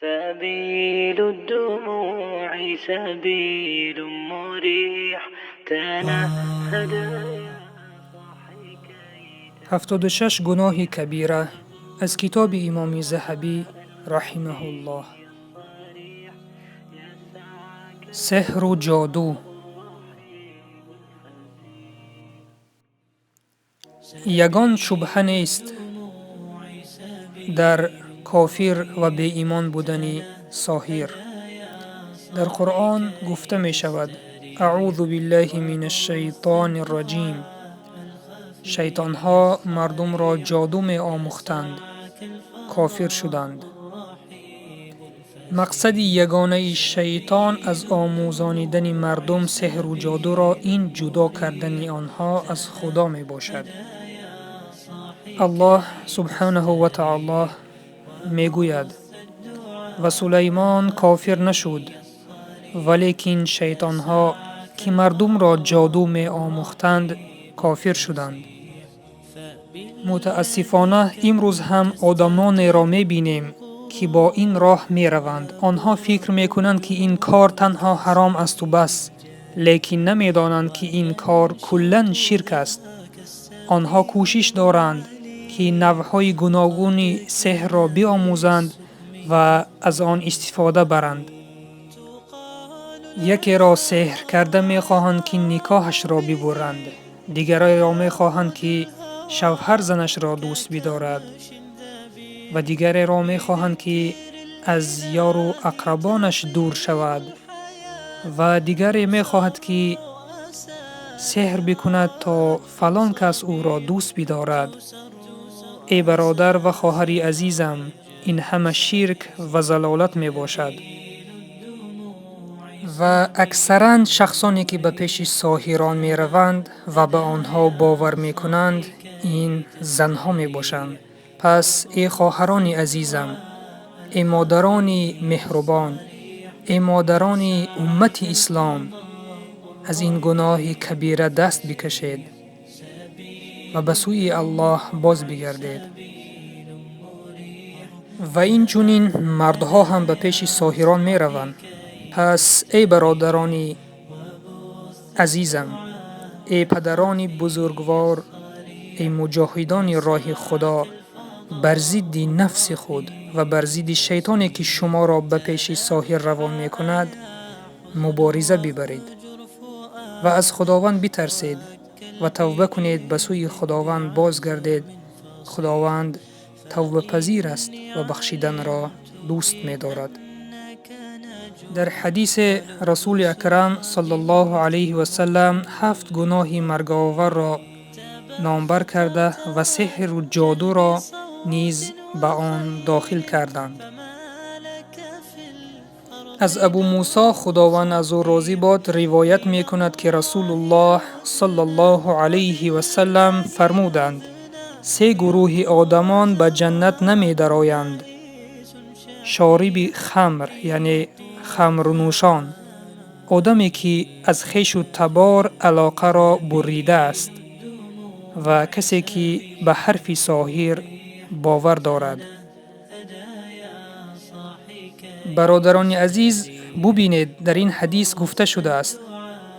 سبيل الدموع سبيل مريح تنهد يا صاحي كي 76 гуноҳи кабира аз китоби Имоми Заҳабӣ раҳимаҳуллоҳ. Сеҳру ҷоду. Ягон шубҳа нест дар кофир ва беимон будани соҳир. Дар Қуръон гуфта мешавад: аъузу биллаҳи мин ашшайтони рраҷим. Шайтонҳо мардумро ҷоду меомӯхтанд, кофир шуданд. Мақсади ягонаи шайтон аз омӯзонидани мардум сеҳру ҷодуро ин ҷудо кардани онҳо аз Худо мебошад. Аллоҳ субҳанаҳу ва таоло мегӯяд: ва Сулаймон кофир нашуд, валекин шайтонҳо, ки мардумро ҷоду меомӯхтанд, кофир шуданд. Мутаассифона, имрӯз ҳам одамонеро мебинем, ки бо ин роҳ мераванд. Онҳо фикр мекунанд, ки ин кор танҳо ҳаром асту бас, лекин намедонанд, ки ин кор куллан ширк аст. Онҳо кӯшиш доранд, ки навъҳои гуногуни сеҳрро биомӯзанд ва аз он истифода баранд. Якеро сеҳр карда мехоҳанд, ки никоҳашро бибуранд, дигареро мехоҳанд, ки шавҳар занашро дӯст бидорад ва дигареро мехоҳанд, ки аз ёру ақрабонаш дур шавад ва дигаре мехоҳад, ки сеҳр бикунад, то фалон кас ӯро дӯст бидорад. Эй бародар ва хоҳари азизам, ин ҳама ширк ва залолат мебошад. Ва аксаран шахсоне, ки ба пеши соҳирон мераванд ва ба онҳо бовар мекунанд, ин занҳо мебошанд. Пас эй хоҳарони азизам, эй модарони меҳрубон, эй модарони уммати ислом, аз ин гуноҳи кабира даст бикашед ва ба сӯи Аллоҳ боз бигардед. Ва инчунин мардҳо ҳам ба пеши соҳирон мераванд. Пас эй бародарони азизам, эй падарони бузургвор, эй муҷоҳидони роҳи Худо, бар зидди нафси худ ва бар зидди шайтоне, ки шуморо ба пеши соҳир равон мекунад, мубориза бибаред ва аз Худованд битарсед ва тавба кунед, ба сӯи Худованд бозгардед. Худованд тавбапазир аст ва бахшиданро дӯст медорад. Дар ҳадисе Расули Акрам саллаллоҳу алайҳи васаллам 7 гуноҳи марговарро номбар карда ва сеҳру ҷодуро низ ба он дохил карданд. Аз Абу Мусо, Худованд аз ӯ розӣ бод, ривоят мекунад, ки Расулуллоҳ саллаллоҳу алайҳи васаллам фармуданд: се гурӯҳи одамон ба ҷаннат намедароянд: шориби хамр, яъне хамрнӯшон, одаме, ки аз хешу табор алоқаро буридааст ва касе, ки ба ҳарфи соҳир бовар дорад. Бародарони азиз, бубинед, дар ин ҳадис гуфта шудааст: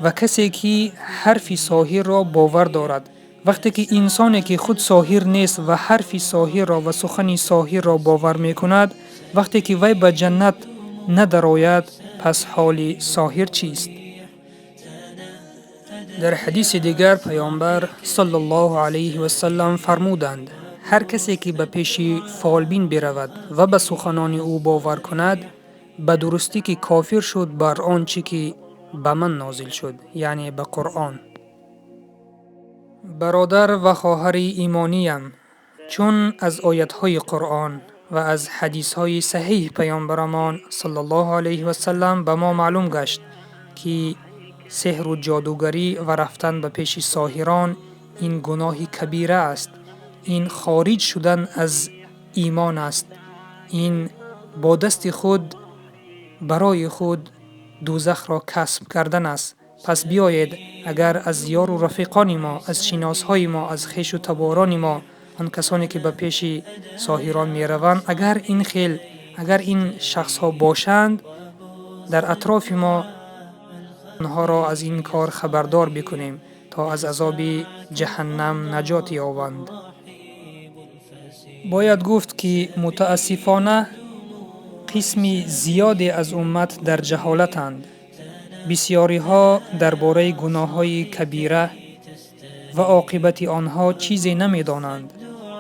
ва касе, ки ҳарфи соҳирро бовар дорад. Вақте ки инсоне, ки худ соҳир нест ва ҳарфи соҳирро ва сухани соҳирро бовар мекунад, вақте ки вай ба ҷаннат надарояд, пас ҳоли соҳир чист? Дар ҳадиси дигар Паёмбар саллаллоҳу алайҳи васаллам фармуданд: ҳар касе, ки ба пеши фолбин биравад ва ба суханони ӯ бовар кунад, ба дурустӣ ки кофир шуд бар он чӣ ки ба ман нозил шуд, яъне ба Қуръон. Бародар ва хоҳари имониям, чун аз оятҳои Қуръон ва аз ҳадисҳои саҳиҳ Паёмбарамон саллаллоҳу алайҳи васаллам ба мо маълум гашт, ки сеҳру ҷодугарӣ ва рафтан ба пеши соҳирон ин гуноҳи кабира аст, ин хориҷ шудан аз имон аст, ин бо дасти худ барои худ дӯзахро касб кардан аст. Пас биёед, агар аз ёру рафиқони мо, аз шиносҳои мо, аз хешу таборони мо, он касоне, ки ба пеши соҳирон мераванд, агар ин хел Агар ин шахсҳо бошанд дар атрофи мо, онҳоро аз ин кор хабардор бикунем, то аз азоби ҷаҳаннам наҷот ёбанд. Бояд гуфт, ки мутаассифона қисми зиёде аз уммат дар ҷаҳолатанд. Бисёриҳо дар бораи гуноҳҳои кабира ва оқибати онҳо чизе намедонанд.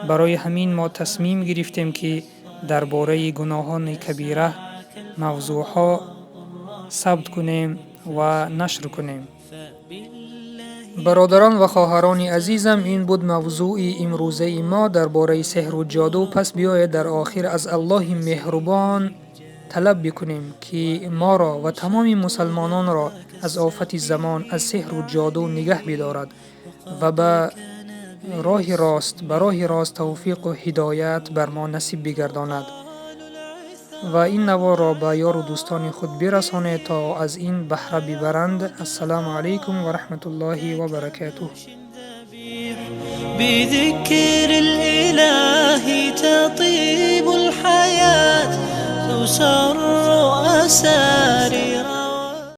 Барои ҳамин мо тасмим гирифтем, ки дар бораи гуноҳони кабира мавзӯъҳо сабт кунем ва нашр кунем. Бародарон ва хоҳарони азизам, ин буд мавзӯи имрӯзаи мо дар бораи сеҳру ҷоду. Пас биёед, дар охир аз Аллоҳи меҳрубон талаб бикунем, ки моро ва тамоми мусалмононро аз офати замон, аз сеҳру ҷоду нигаҳ бидорад ва ба роҳи рост тавфиқу ҳидоят бар мо насиб бигардонад. Ва ин наворро ба ёру дӯстони худ бирасонед, то аз ин баҳра бибаранд. Ассалому алайкум ва раҳматуллоҳи ва баракатуҳ. بذكر الإله تطيب الحياة، تسر أسى.